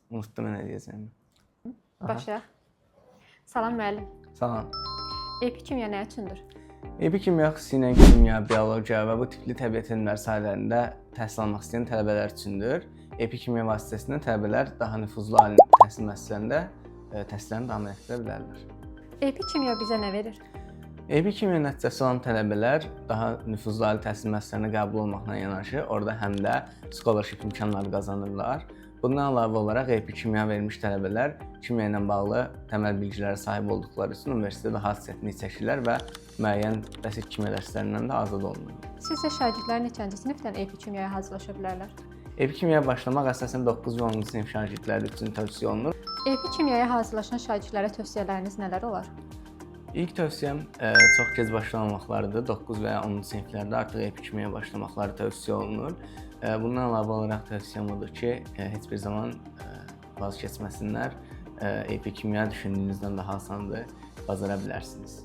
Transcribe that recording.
Unutdum nə deyəcəyimi. Başlayaq. Salam müəllim. Salam. AP kimya nə üçündür? AP kimya xüsusilə kimya, biologiya və bu tipli təbiət elmləri sahələrində təhsil almaq istəyən tələbələr üçündür. AP kimya vasitəsilə tələbələr daha nüfuzlu ali təhsil müəssisələrində təhsillərini davam etdirə bilərlər. AP kimya bizə nə verir? AP kimya nəticəsi olan tələbələr daha nüfuzlu ali təhsil müəssisələrinə qəbul olmaqla yanaşı, orada həm də scholarship imkanları qazanırlar. Bundan əlavə olaraq AP kimya vermiş tələbələr kimya ilə bağlı təməl bilgilərə sahib olduqları üçün universitetdə daha az çətinlik çəkirlər və müəyyən bəsit kimya dərslərindən də azad olunurlar. Sizcə şagirdlər neçənci sinifdən AP kimyaya hazırlaşa bilərlər? AP kimyaya başlamaq əsasən 9 və 10-cu sinif şagirdləri üçün tövsiyə olunur. AP kimyaya hazırlaşan şagirdlərə tövsiyələriniz nələr olar? İlk tövsiyəm çox gec başlamamaqlarıdır. 9 və ya 10-cu siniflərdə artıq AP kimyaya başlamaqları tövsiyə olunur. Bundan əlavə olaraq tövsiyəm odur ki, heç bir zaman vaz keçməsinlər. AP kimya düşündüyünüzdən daha asandır. Bacara bilərsiniz.